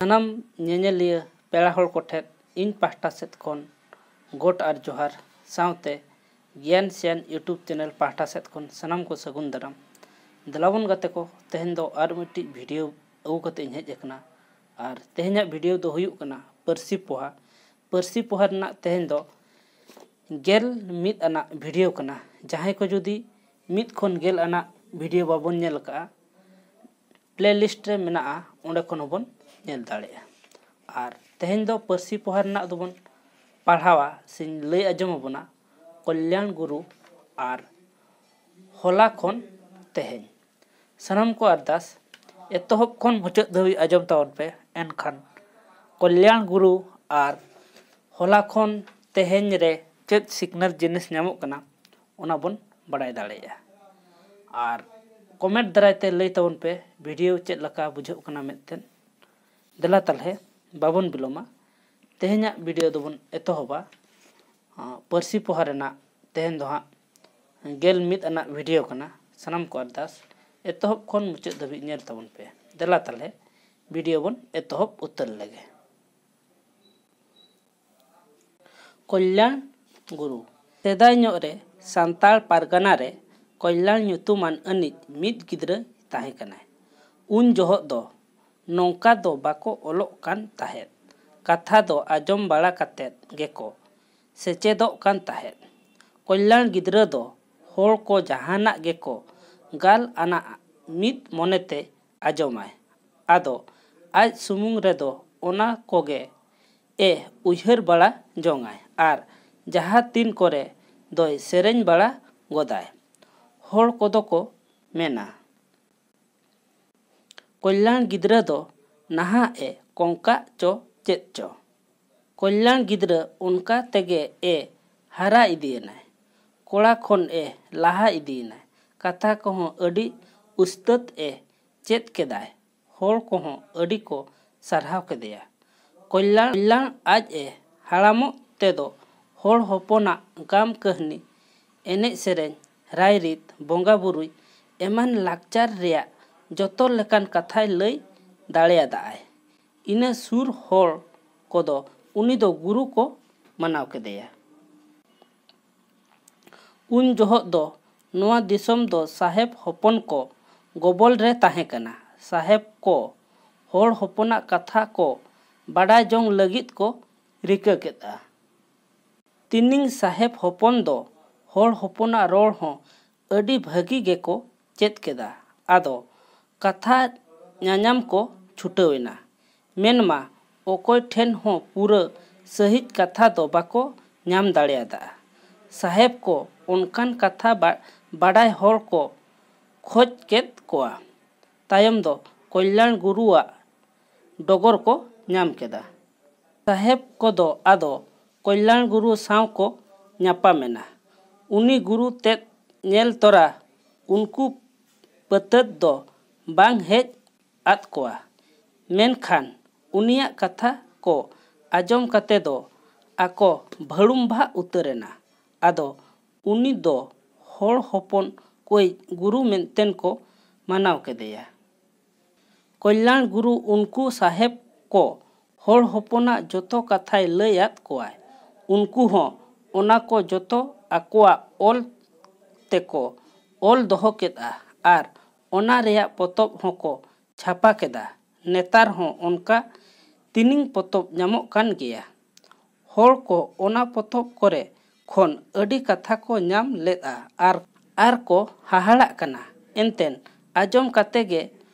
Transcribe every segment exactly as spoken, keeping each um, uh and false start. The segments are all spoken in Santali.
ᱥᱟᱱᱟᱢ ᱧᱮᱧᱮᱞᱤᱭᱟᱹ ᱯᱮᱲᱟ ᱦᱚᱲ ᱠᱚᱴᱷᱮᱱ ᱤᱧ ᱯᱟᱦᱴᱟ ᱥᱮᱫ ᱠᱷᱚᱱ ᱜᱚᱰ ᱟᱨ ᱡᱚᱦᱟᱨ ᱥᱟᱶᱛᱮ ᱜᱮᱭᱟᱱ ᱥᱮᱭᱟᱱ YouTube ᱪᱮᱱᱮᱞ ᱯᱟᱦᱴᱟ ᱥᱮᱫ ᱠᱷᱚᱱ ᱥᱟᱱᱟᱢ ᱠᱚ ᱥᱟᱹᱜᱩᱱ ᱫᱟᱨᱟᱢ᱾ ᱫᱮᱞᱟᱵᱚᱱ ᱜᱟᱛᱮ ᱠᱚ, ᱛᱮᱦᱮᱧ ᱫᱚ ᱟᱨ ᱢᱤᱫᱴᱤᱡ ᱵᱷᱤᱰᱤᱭᱳ ᱟᱹᱜᱩ ᱠᱟᱛᱮ ᱤᱧ ᱦᱮᱡ ᱟᱠᱟᱱᱟ᱾ ᱟᱨ ᱛᱮᱦᱮᱧᱟᱜ ᱵᱷᱤᱰᱤᱭᱳ ᱫᱚ ᱦᱩᱭᱩᱜ ᱠᱟᱱᱟ ᱯᱟᱹᱨᱥᱤ ᱯᱚᱦᱟ᱾ ᱯᱟᱹᱨᱥᱤ ᱯᱚᱦᱟ ᱨᱮᱱᱟᱜ ᱛᱮᱦᱮᱧ ᱫᱚ ᱜᱮᱞ ᱢᱤᱫ ᱟᱱᱟᱜ ᱵᱷᱤᱰᱤᱭᱳ ᱠᱟᱱᱟ᱾ ᱡᱟᱦᱟᱸᱭ ᱠᱚ ᱡᱩᱫᱤ ᱢᱤᱫ ᱠᱷᱚᱱ ᱜᱮᱞ ᱟᱱᱟᱜ ᱵᱷᱤᱰᱤᱭᱳ ᱵᱟᱵᱚᱱ ᱧᱮᱞ ᱟᱠᱟᱫᱼᱟ, ᱯᱞᱮᱞᱤᱥᱴ ᱨᱮ ᱢᱮᱱᱟᱜᱼᱟ, ᱚᱸᱰᱮ ᱠᱷᱚᱱ ᱦᱚᱸᱵᱚᱱ ᱧᱮᱞ ᱫᱟᱲᱮᱭᱟᱜᱼᱟ᱾ ᱟᱨ ᱛᱮᱦᱮᱧ ᱫᱚ ᱯᱟᱹᱨᱥᱤ ᱯᱚᱦᱟ ᱨᱮᱱᱟᱜ ᱫᱚᱵᱚᱱ ᱯᱟᱲᱦᱟᱣᱟ ᱥᱮᱧ ᱞᱟᱹᱭ ᱟᱸᱡᱚᱢ ᱟᱵᱚᱱᱟ ᱠᱚᱞᱭᱟᱬ ᱜᱩᱨᱩ ᱟᱨ ᱦᱚᱞᱟ ᱠᱷᱚᱱ ᱛᱮᱦᱮᱧ᱾ ᱥᱟᱱᱟᱢ ᱠᱚ ᱟᱨᱫᱟᱥ, ᱮᱛᱚᱦᱚᱵ ᱠᱷᱚᱱ ᱢᱩᱪᱟᱹᱫ ᱫᱷᱟᱹᱵᱤᱡ ᱟᱸᱡᱚᱢ ᱛᱟᱵᱚᱱ ᱯᱮ᱾ ᱮᱱᱠᱷᱟᱱ ᱠᱚᱞᱭᱟᱬ ᱜᱩᱨᱩ ᱟᱨ ᱦᱚᱞᱟ ᱠᱷᱚᱱ ᱛᱮᱦᱮᱧ ᱨᱮ ᱪᱮᱫ ᱥᱤᱠᱷᱱᱟᱹᱛ ᱡᱤᱱᱤᱥ ᱧᱟᱢᱚᱜ ᱠᱟᱱᱟ, ᱚᱱᱟ ᱵᱚᱱ ᱵᱟᱲᱟᱭ ᱫᱟᱲᱮᱭᱟᱜᱼᱟ᱾ ᱟᱨ ᱠᱚᱢᱮᱱᱴ ᱫᱟᱨᱟᱭ ᱛᱮ ᱞᱟᱹᱭ ᱛᱟᱵᱚᱱ ᱯᱮ, ᱵᱷᱤᱰᱤᱭᱳ ᱪᱮᱫ ᱞᱮᱠᱟ ᱵᱩᱡᱷᱟᱹᱜ ᱠᱟᱱᱟ ᱢᱮᱱᱛᱮ᱾ ᱫᱮᱞᱟ ᱛᱟᱞᱦᱮ ᱵᱟᱵᱚᱱ ᱵᱤᱞᱚᱢᱟ, ᱛᱮᱦᱮᱧᱟᱜ ᱵᱷᱤᱰᱤᱭᱳ ᱫᱚᱵᱚᱱ ᱮᱛᱚᱦᱚᱵᱟ᱾ ᱟᱸ, ᱯᱟᱹᱨᱥᱤ ᱯᱚᱦᱟ ᱨᱮᱱᱟᱜ ᱛᱮᱦᱮᱧ ᱫᱚ ᱦᱟᱸᱜ ᱜᱮᱞ ᱢᱤᱫ ᱟᱱᱟᱜ ᱵᱷᱤᱰᱤᱭᱳ ᱠᱟᱱᱟ᱾ ᱥᱟᱱᱟᱢ ᱠᱚ ᱟᱨᱫᱟᱥ, ᱮᱛᱚᱦᱚᱵ ᱠᱷᱚᱱ ᱢᱩᱪᱟᱹᱫ ᱫᱷᱟᱹᱵᱤᱡ ᱧᱮᱞ ᱛᱟᱵᱚᱱ ᱯᱮ᱾ ᱫᱮᱞᱟ ᱛᱟᱞᱦᱮ ᱵᱷᱤᱰᱤᱭᱳ ᱵᱚᱱ ᱮᱛᱚᱦᱚᱵ ᱩᱛᱟᱹᱨ ᱞᱮᱜᱮ᱾ ᱠᱚᱞᱭᱟᱬ ᱜᱩᱨᱩ᱾ ᱥᱮᱫᱟᱭ ᱧᱚᱜ ᱨᱮ ᱥᱟᱱᱛᱟᱲ ᱯᱟᱨᱜᱟᱱᱟ ᱨᱮ ᱠᱚᱞᱭᱟᱬ ᱧᱩᱛᱩᱢᱟᱱ ᱟᱹᱱᱤᱡ ᱢᱤᱫ ᱜᱤᱫᱽᱨᱟᱹᱭ ᱛᱟᱦᱮᱸ ᱠᱟᱱᱟᱭ᱾ ᱩᱱ ᱡᱚᱦᱚᱜ ᱫᱚ ᱱᱚᱝᱠᱟ ᱫᱚ ᱵᱟᱠᱚ ᱚᱞᱚᱜ ᱠᱟᱱ ᱛᱟᱦᱮᱸᱫ᱾ ᱠᱟᱛᱷᱟ ᱫᱚ ᱟᱸᱡᱚᱢ ᱵᱟᱲᱟ ᱠᱟᱛᱮᱫ ᱜᱮᱠᱚ ᱥᱮᱪᱮᱫᱚᱜ ᱠᱟᱱ ᱛᱟᱦᱮᱸᱫ᱾ ᱠᱚᱞᱭᱟᱬ ᱜᱤᱫᱽᱨᱟᱹ ᱫᱚ ᱦᱚᱲ ᱠᱚ ᱡᱟᱦᱟᱱᱟᱜ ᱜᱮᱠᱚ ᱜᱟᱞ ᱟᱱᱟᱜ ᱢᱤᱫ ᱢᱚᱱᱮᱛᱮ ᱟᱸᱡᱚᱢᱟᱭ᱾ ᱟᱫᱚ ᱟᱡ ᱥᱩᱢᱩᱝ ᱨᱮᱫᱚ ᱚᱱᱟ ᱠᱚᱜᱮ ᱮ ᱩᱭᱦᱟᱹᱨ ᱵᱟᱲᱟ ᱡᱚᱝᱟᱭ ᱟᱨ ᱡᱟᱦᱟᱸ ᱛᱤᱱ ᱠᱚᱨᱮ ᱫᱚᱭ ᱥᱮᱨᱮᱧ ᱵᱟᱲᱟ ᱜᱚᱫᱟᱭ᱾ ᱦᱚᱲ ᱠᱚᱫᱚ ᱠᱚ ᱢᱮᱱᱟ, "ᱠᱚᱞᱭᱟᱬ ᱜᱤᱫᱽᱨᱟᱹ ᱫᱚ ᱱᱟᱦᱟᱜ ᱮ ᱠᱚᱝᱠᱟᱜ ᱪᱚ ᱪᱮᱫ ᱪᱚ?" ᱠᱚᱞᱭᱟᱬ ᱜᱤᱫᱽᱨᱟᱹ ᱚᱱᱠᱟ ᱛᱮᱜᱮ ᱮ ᱦᱟᱨᱟ ᱤᱫᱤᱭᱮᱱᱟᱭ᱾ ᱠᱚᱲᱟ ᱠᱷᱚᱱ ᱮ ᱞᱟᱦᱟ ᱤᱫᱤᱭᱮᱱᱟᱭ᱾ ᱠᱟᱛᱷᱟ ᱠᱚᱦᱚᱸ ᱟᱹᱰᱤ ᱩᱥᱛᱟᱹᱫ ᱮ ᱪᱮᱫ ᱠᱮᱫᱟᱭ᱾ ᱦᱚᱲ ᱠᱚᱦᱚᱸ ᱟᱹᱰᱤ ᱠᱚ ᱥᱟᱨᱦᱟᱣ ᱠᱮᱫᱮᱭᱟ᱾ ᱠᱚᱞᱭᱟᱬ, ᱠᱚᱞᱭᱟᱬ ᱟᱡ ᱮ ᱦᱟᱲᱟᱢᱚᱜ ᱛᱮᱫᱚ ᱦᱚᱲ ᱦᱚᱯᱚᱱᱟᱜ ᱜᱟᱢ ᱠᱟᱹᱦᱱᱤ, ᱮᱱᱮᱡ ᱥᱮᱨᱮᱧ, ᱨᱟᱭᱨᱤᱛ, ᱵᱚᱸᱜᱟ ᱵᱩᱨᱩᱭ ᱮᱢᱟᱱ ᱞᱟᱠᱪᱟᱨ ᱨᱮᱭᱟᱜ ᱡᱚᱛᱚ ᱞᱮᱠᱟᱱ ᱠᱟᱛᱷᱟᱭ ᱞᱟᱹᱭ ᱫᱟᱲᱮᱭᱟᱫᱟᱭ᱾ ᱤᱱᱟᱹ ᱥᱩᱨ ᱦᱚᱲ ᱠᱚᱫᱚ ᱩᱱᱤ ᱫᱚ ᱜᱩᱨᱩ ᱠᱚ ᱢᱟᱱᱟᱣ ᱠᱮᱫᱮᱭᱟ᱾ ᱩᱱ ᱡᱚᱦᱚᱜ ᱫᱚ ᱱᱚᱣᱟ ᱫᱤᱥᱚᱢ ᱫᱚ ᱥᱟᱦᱮᱵ ᱦᱚᱯᱚᱱ ᱠᱚ ᱜᱚᱵᱚᱞ ᱨᱮ ᱛᱟᱦᱮᱸ ᱠᱟᱱᱟ᱾ ᱥᱟᱦᱮᱵ ᱠᱚ ᱦᱚᱲ ᱦᱚᱯᱚᱱᱟᱜ ᱠᱟᱛᱷᱟ ᱠᱚ ᱵᱟᱰᱟᱭ ᱡᱚᱝ ᱞᱟᱹᱜᱤᱫ ᱠᱚ ᱨᱤᱠᱟᱹ ᱠᱮᱫᱼᱟ᱾ ᱛᱤᱱᱤᱝ ᱥᱟᱦᱮᱵ ᱦᱚᱯᱚᱱ ᱫᱚ ᱦᱚᱲ ᱦᱚᱯᱚᱱᱟᱜ ᱨᱚᱲ ᱦᱚᱸ ᱟᱹᱰᱤ ᱵᱷᱟᱹᱜᱤ ᱜᱮᱠᱚ ᱪᱮᱫ ᱠᱮᱫᱟ᱾ ᱟᱫᱚ ᱠᱟᱛᱷᱟ ᱧᱟᱧᱟᱢ ᱠᱚ ᱪᱷᱩᱴᱟᱹᱣ ᱮᱱᱟ᱾ ᱢᱮᱱᱢᱟ ᱚᱠᱚᱭ ᱴᱷᱮᱱ ᱦᱚᱸ ᱯᱩᱨᱟᱹ ᱥᱟᱹᱦᱤᱡ ᱠᱟᱛᱷᱟ ᱫᱚ ᱵᱟᱠᱚ ᱧᱟᱢ ᱫᱟᱲᱮᱭᱟᱫᱟ᱾ ᱥᱟᱦᱮᱵ ᱠᱚ ᱚᱱᱠᱟᱱ ᱠᱟᱛᱷᱟ ᱵᱟ-, ᱵᱟᱰᱟᱭ ᱦᱚᱲ ᱠᱚ ᱠᱷᱚᱡᱽ ᱠᱮᱫ ᱠᱚᱣᱟ᱾ ᱛᱟᱭᱚᱢ ᱫᱚ ᱠᱚᱞᱭᱟᱬ ᱜᱩᱨᱩᱣᱟᱜ ᱰᱚᱜᱚᱨ ᱠᱚ ᱧᱟᱢ ᱠᱮᱫᱟ᱾ ᱥᱟᱦᱮᱵ ᱠᱚᱫᱚ ᱟᱫᱚ ᱠᱚᱞᱭᱟᱬ ᱜᱩᱨᱩ ᱥᱟᱶ ᱠᱚ ᱧᱟᱯᱟᱢ ᱮᱱᱟ᱾ ᱩᱱᱤ ᱜᱩᱨᱩ ᱛᱮᱫ ᱧᱮᱞ ᱛᱚᱨᱟ ᱩᱱᱠᱩ ᱯᱟᱹᱛᱟᱹᱛ ᱫᱚ ᱵᱟᱝ ᱦᱮᱡ ᱟᱫ ᱠᱚᱣᱟ᱾ ᱢᱮᱱᱠᱷᱟᱱ ᱩᱱᱤᱭᱟᱜ ᱠᱟᱛᱷᱟ ᱠᱚ ᱟᱸᱡᱚᱢ ᱠᱟᱛᱮ ᱫᱚ ᱟᱠᱚ ᱵᱷᱟᱹᱲᱩᱢ ᱵᱷᱟᱜ ᱩᱛᱟᱹᱨ ᱮᱱᱟ᱾ ᱟᱫᱚ ᱩᱱᱤ ᱫᱚ ᱦᱚᱲ ᱦᱚᱯᱚᱱ ᱠᱚᱭᱤᱡ ᱜᱩᱨᱩ ᱢᱮᱱᱛᱮᱱ ᱠᱚ ᱢᱟᱱᱟᱣ ᱠᱮᱫᱮᱭᱟ᱾ ᱠᱚᱞᱭᱟᱬ ᱜᱩᱨᱩ ᱩᱱᱠᱩ ᱥᱟᱦᱮᱵ ᱠᱚ ᱦᱚᱲ ᱦᱚᱯᱚᱱᱟᱜ ᱡᱚᱛᱚ ᱠᱟᱛᱷᱟᱭ ᱞᱟᱹᱭ ᱟᱫ ᱠᱚᱣᱟᱭ᱾ ᱩᱱᱠᱩ ᱦᱚᱸ ᱚᱱᱟ ᱠᱚ ᱡᱚᱛᱚ ᱟᱠᱚᱣᱟᱜ ᱚᱞ ᱛᱮᱠᱚ ᱚᱞ ᱫᱚᱦᱚ ᱠᱮᱫᱼᱟ ᱟᱨ ᱚᱱᱟ ᱨᱮᱭᱟᱜ ᱯᱚᱛᱚᱵ ᱦᱚᱸᱠᱚ ᱪᱷᱟᱯᱟ ᱠᱮᱫᱟ᱾ ᱱᱮᱛᱟᱨ ᱦᱚᱸ ᱚᱱᱠᱟ ᱛᱤᱱᱤᱝ ᱯᱚᱛᱚᱵ ᱧᱟᱢᱚᱜ ᱠᱟᱱ ᱜᱮᱭᱟ᱾ ᱦᱚᱲ ᱠᱚ ᱚᱱᱟ ᱯᱚᱛᱚᱵ ᱠᱚᱨᱮ ᱠᱷᱚᱱ ᱟᱹᱰᱤ ᱠᱟᱛᱷᱟ ᱠᱚ ᱧᱟᱢ ᱞᱮᱫᱼᱟ ᱟᱨ, ᱟᱨ ᱠᱚ ᱦᱟᱦᱟᱲᱟᱜ ᱠᱟᱱᱟ᱾ ᱮᱱᱛᱮᱱ ᱟᱸᱡᱚᱢ ᱠᱟᱛᱮ ᱜᱮ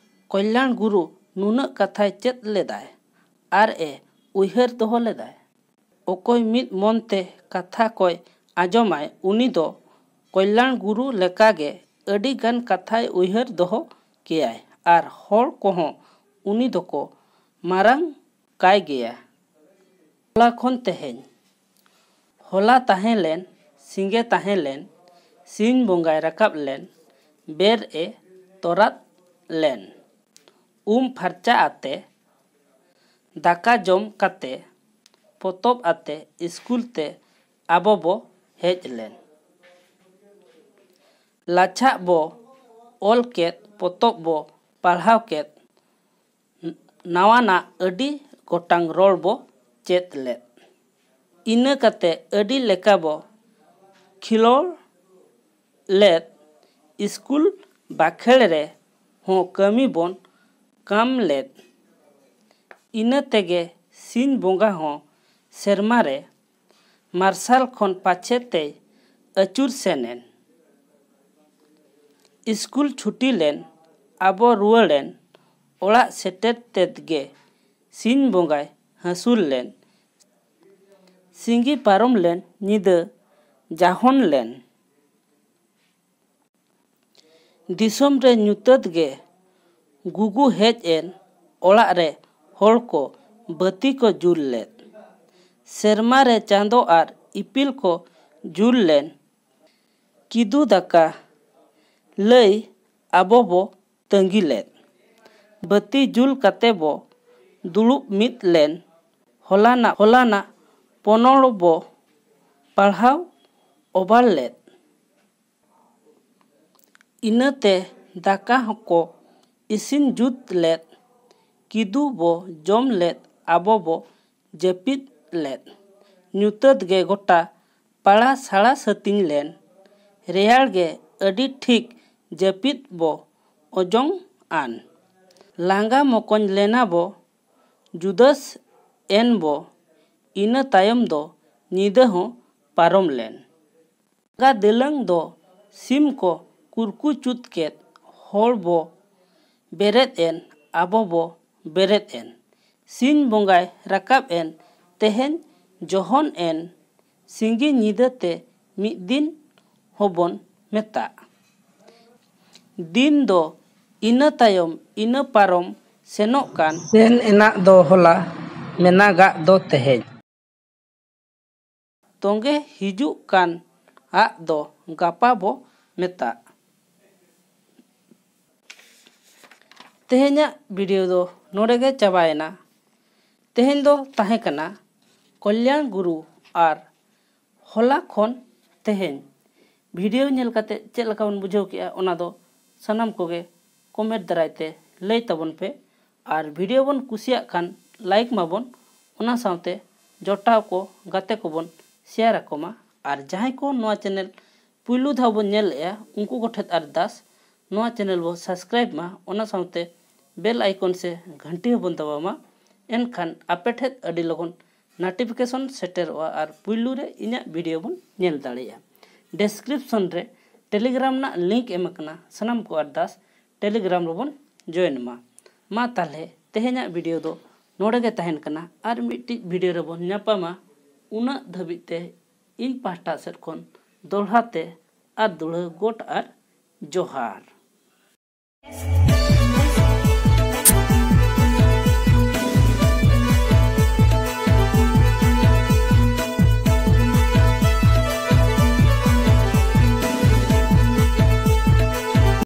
ᱠᱚᱞᱭᱟᱬ ᱜᱩᱨᱩ ᱱᱩᱱᱟᱹᱜ ᱠᱟᱛᱷᱟᱭ ᱪᱮᱫ ᱞᱮᱫᱟᱭ ᱟᱨ ᱮ ᱩᱭᱦᱟᱹᱨ ᱫᱚᱦᱚ ᱞᱮᱫᱟᱭ᱾ ᱚᱠᱚᱭ ᱢᱤᱫ ᱢᱚᱱ ᱛᱮ ᱠᱟᱛᱷᱟ ᱠᱚᱭ ᱟᱸᱡᱚᱢᱟᱭ, ᱩᱱᱤ ᱫᱚ ᱠᱚᱞᱭᱟᱬ ᱜᱩᱨᱩ ᱞᱮᱠᱟᱜᱮ ᱟᱹᱰᱤ ᱜᱟᱱ ᱠᱟᱛᱷᱟᱭ ᱩᱭᱦᱟᱹᱨ ᱫᱚᱦᱚ ᱠᱮᱭᱟᱭ ᱟᱨ ᱦᱚᱲ ᱠᱚᱦᱚᱸ ᱩᱱᱤ ᱫᱚᱠᱚ ᱢᱟᱨᱟᱝ ᱠᱟᱭ ᱜᱮᱭᱟ᱾ ᱦᱚᱞᱟ ᱠᱷᱚᱱ ᱛᱮᱦᱮᱧ᱾ ᱦᱚᱞᱟ ᱛᱟᱦᱮᱸ ᱞᱮᱱ, ᱥᱤᱸᱜᱮ ᱛᱟᱦᱮᱸ ᱞᱮᱱ, ᱥᱤᱧ ᱵᱚᱸᱜᱟᱭ ᱨᱟᱠᱟᱵ ᱞᱮᱱ, ᱵᱮᱨ ᱮ ᱛᱚᱨᱟᱫ ᱞᱮᱱ᱾ ᱩᱢ ᱯᱷᱟᱨᱪᱟ ᱟᱛᱮ, ᱫᱟᱠᱟ ᱡᱚᱢ ᱠᱟᱛᱮ, ᱯᱚᱛᱚᱵ ᱟᱛᱮ ᱤᱥᱠᱩᱞ ᱛᱮ ᱟᱵᱚ ᱵᱚ ᱦᱮᱡ ᱞᱮᱱ᱾ ᱞᱟᱪᱷᱟᱜ ᱵᱚ ᱚᱞ ᱠᱮᱫ, ᱯᱚᱛᱚᱵ ᱵᱚ ᱯᱟᱲᱦᱟᱣ ᱠᱮᱫ, ᱱᱟᱣᱟᱱᱟᱜ ᱟᱹᱰᱤ ᱜᱚᱴᱟᱝ ᱨᱚᱲ ᱵᱚ ᱪᱮᱫ ᱞᱮᱫ᱾ ᱤᱱᱟᱹ ᱠᱟᱛᱮ ᱟᱹᱰᱤ ᱞᱮᱠᱟ ᱵᱚ ᱠᱷᱮᱞᱳᱲ ᱞᱮᱫ᱾ ᱥᱠᱩᱞ ᱵᱟᱠᱷᱮᱲ ᱨᱮ ᱦᱚᱸ ᱠᱟᱹᱢᱤ ᱵᱚᱱ ᱠᱟᱢ ᱞᱮᱫ᱾ ᱤᱱᱟᱹ ᱛᱮᱜᱮ ᱥᱤᱧ ᱵᱚᱸᱜᱟ ᱦᱚᱸ ᱥᱮᱨᱢᱟ ᱨᱮ ᱢᱟᱨᱥᱟᱞ ᱠᱷᱚᱱ ᱯᱟᱪᱷᱮ ᱛᱮᱭ ᱟᱹᱪᱩᱨ ᱥᱮᱱ ᱮᱱ᱾ ᱥᱠᱩᱞ ᱪᱷᱩᱴᱤ ᱞᱮᱱ, ᱟᱵᱚ ᱨᱩᱣᱟᱹᱲ ᱮᱱ᱾ ᱚᱲᱟᱜ ᱥᱮᱴᱮᱨ ᱛᱮᱫ ᱜᱮ ᱥᱤᱧ ᱵᱚᱸᱜᱟᱭ ᱦᱟᱹᱥᱩᱨ ᱞᱮᱱ᱾ ᱥᱤᱸᱜᱤ ᱯᱟᱨᱚᱢ ᱞᱮᱱ, ᱧᱤᱫᱟᱹ ᱡᱟᱦᱚᱱ ᱞᱮᱱ᱾ ᱫᱤᱥᱚᱢ ᱨᱮ ᱧᱩᱛᱟᱹᱛ ᱜᱮ ᱜᱩᱜᱩ ᱦᱮᱡ ᱮᱱ᱾ ᱚᱲᱟᱜ ᱨᱮ ᱦᱚᱲ ᱠᱚ ᱵᱟᱹᱛᱤ ᱠᱚ ᱡᱩᱞ ᱞᱮᱫ᱾ ᱥᱮᱨᱢᱟ ᱨᱮ ᱪᱟᱸᱫᱚ ᱟᱨ ᱤᱯᱤᱞ ᱠᱚ ᱡᱩᱞ ᱞᱮᱱ᱾ ᱠᱤᱫᱩ ᱫᱟᱠᱟ ᱞᱟᱹᱭ ᱟᱵᱚ ᱵᱚ ᱛᱟᱺᱜᱤ ᱞᱮᱫ᱾ ᱵᱟᱹᱛᱤ ᱡᱩᱞ ᱠᱟᱛᱮ ᱵᱚ ᱫᱩᱲᱩᱵ ᱢᱤᱫ ᱞᱮᱱ᱾ ᱦᱚᱞᱟᱱᱟᱜ, ᱦᱚᱞᱟᱱᱟᱜ ᱯᱚᱱᱚᱲ ᱵᱚ ᱯᱟᱲᱦᱟᱣ ᱚᱵᱟᱞ ᱞᱮᱫ᱾ ᱤᱱᱟᱹᱛᱮ ᱫᱟᱠᱟ ᱦᱚᱸᱠᱚ ᱤᱥᱤᱱ ᱡᱩᱛ ᱞᱮᱫ᱾ ᱠᱤᱫᱩ ᱵᱚ ᱡᱚᱢ ᱞᱮᱫ, ᱟᱵᱚ ᱵᱚ ᱡᱟᱹᱯᱤᱫ ᱞᱮᱫ᱾ ᱧᱩᱛᱟᱹᱛ ᱜᱮ ᱜᱚᱴᱟ ᱯᱟᱲᱟ ᱥᱟᱲᱟ ᱥᱟᱹᱛᱤᱧ ᱞᱮᱱ᱾ ᱨᱮᱭᱟᱲ ᱜᱮ ᱟᱹᱰᱤ ᱴᱷᱤᱠ ᱡᱟᱹᱯᱤᱫ ᱵᱚ ᱚᱡᱚᱝ ᱟᱱ᱾ ᱞᱟᱸᱜᱟ ᱢᱚᱠᱚᱧ ᱞᱮᱱᱟ ᱵᱚ, ᱡᱩᱫᱟᱹᱥ ᱮᱱ ᱵᱚ᱾ ᱤᱱᱟᱹ ᱛᱟᱭᱚᱢ ᱫᱚ ᱧᱤᱫᱟᱹ ᱦᱚᱸ ᱯᱟᱨᱚᱢ ᱞᱮᱱ᱾ ᱞᱟᱸᱜᱟ ᱫᱮᱞᱟᱹᱝ ᱫᱚ ᱥᱤᱢ ᱠᱚ ᱠᱩᱨᱠᱩᱪᱩᱫ ᱠᱮᱫ᱾ ᱦᱚᱲ ᱵᱚ ᱵᱮᱨᱮᱫ ᱮᱱ, ᱟᱵᱚ ᱵᱚ ᱵᱮᱨᱮᱫ ᱮᱱ᱾ ᱥᱤᱧ ᱵᱚᱸᱜᱟᱭ ᱨᱟᱠᱟᱵ ᱮᱱ, ᱛᱮᱦᱮᱧ ᱡᱚᱦᱚᱱ ᱮᱱ᱾ ᱥᱤᱸᱜᱤ ᱧᱤᱫᱟᱹ ᱛᱮ ᱢᱤᱫ ᱫᱤᱱ ᱦᱚᱸᱵᱚᱱ ᱢᱮᱛᱟᱜ᱾ ᱫᱤᱱ ᱫᱚ ᱤᱱᱟᱹ ᱛᱟᱭᱚᱢ ᱤᱱᱟᱹ ᱯᱟᱨᱚᱢ ᱥᱮᱱᱚᱜ ᱠᱟᱱ᱾ ᱥᱮᱱ ᱮᱱᱟᱜ ᱫᱚ ᱦᱚᱞᱟ, ᱢᱮᱱᱟᱜᱟᱜ ᱫᱚ ᱛᱮᱦᱮᱧ᱾ ᱛᱚᱸᱜᱮ ᱦᱤᱡᱩᱜ ᱠᱟᱱ ᱟᱜ ᱫᱚ ᱜᱟᱯᱟ ᱵᱚ ᱢᱮᱛᱟᱜ᱾ ᱛᱮᱦᱮᱧᱟᱜ ᱵᱷᱤᱰᱤᱭᱳ ᱫᱚ ᱱᱚᱰᱮ ᱜᱮ ᱪᱟᱵᱟᱭᱮᱱᱟ᱾ ᱛᱮᱦᱮᱧ ᱫᱚ ᱛᱟᱦᱮᱸ ᱠᱟᱱᱟ ᱠᱚᱞᱭᱟᱬ ᱜᱩᱨᱩ ᱟᱨ ᱦᱚᱞᱟ ᱠᱷᱚᱱ ᱛᱮᱦᱮᱧ᱾ ᱵᱷᱤᱰᱤᱭᱳ ᱧᱮᱞ ᱠᱟᱛᱮ ᱪᱮᱫ ᱞᱮᱠᱟ ᱵᱚᱱ ᱵᱩᱡᱷᱟᱹᱣ ᱠᱮᱜᱼᱟ, ᱚᱱᱟ ᱫᱚ ᱥᱟᱱᱟᱢ ᱠᱚᱜᱮ ᱠᱚᱢᱮᱱᱴ ᱫᱟᱨᱟᱭ ᱛᱮ ᱞᱟᱹᱭ ᱛᱟᱵᱚᱱ ᱯᱮ᱾ ᱟᱨ video ᱵᱚᱱ ᱠᱩᱥᱤᱭᱟᱜ ᱠᱷᱟᱱ like ᱢᱟᱵᱚᱱ, ᱚᱱᱟ ᱥᱟᱶᱛᱮ ᱡᱚᱴᱟᱣ ᱠᱚ, ᱜᱟᱛᱮ ᱠᱚᱵᱚᱱ share ᱟᱠᱚ ᱢᱟ᱾ ᱟᱨ ᱡᱟᱦᱟᱸᱭ ᱠᱚ ᱱᱚᱣᱟ channel ᱯᱩᱭᱞᱩ ᱫᱷᱟᱣ ᱵᱚᱱ ᱧᱮᱞᱮᱫᱼᱟ, ᱩᱱᱠᱩ ᱠᱚᱴᱷᱮᱱ ᱟᱨᱫᱟᱥ, ᱱᱚᱣᱟ channel ᱵᱚ subscribe ᱢᱟ, ᱚᱱᱟ ᱥᱟᱶᱛᱮ bell icon ᱥᱮ ᱜᱷᱟᱱᱴᱤ ᱦᱚᱸᱵᱚᱱ ᱫᱟᱵᱟᱣ ᱢᱟ᱾ ᱮᱱᱠᱷᱟᱱ ᱟᱯᱮ ᱴᱷᱮᱱ ᱟᱹᱰᱤ ᱞᱚᱜᱚᱱ notification ᱥᱮᱴᱮᱨᱚᱜᱼᱟ ᱟᱨ ᱯᱩᱭᱞᱩ ᱨᱮ ᱤᱧᱟᱹᱜ video ᱵᱚᱱ ᱧᱮᱞ ᱫᱟᱲᱮᱭᱟᱜᱼᱟ᱾ Description ᱨᱮ Telegram ᱨᱮᱱᱟᱜ link ᱮᱢ ᱟᱠᱟᱱᱟ, ᱥᱟᱱᱟᱢ ᱠᱚ ᱟᱨᱫᱟᱥ Telegram ᱨᱮᱵᱚᱱ join ᱢᱟ᱾ ᱢᱟ ᱛᱟᱦᱞᱮ ᱛᱮᱦᱮᱧᱟᱜ video ᱫᱚ ᱱᱚᱰᱮ ᱜᱮ ᱛᱟᱦᱮᱱ ᱠᱟᱱᱟ, ᱟᱨ ᱢᱤᱫᱴᱤᱡ video ᱨᱮᱵᱚᱱ ᱧᱟᱯᱟᱢᱟ᱾ ᱩᱱᱟᱹᱜ ᱫᱷᱟᱹᱵᱤᱡ ᱛᱮ ᱤᱧ ᱯᱟᱦᱴᱟ ᱥᱮᱫ ᱠᱷᱚᱱ ᱫᱚᱦᱲᱟ ᱛᱮ ᱟᱨ ᱫᱩᱲᱦᱟᱹ ᱜᱚᱴ ᱟᱨ ᱡᱚᱦᱟᱨ᱾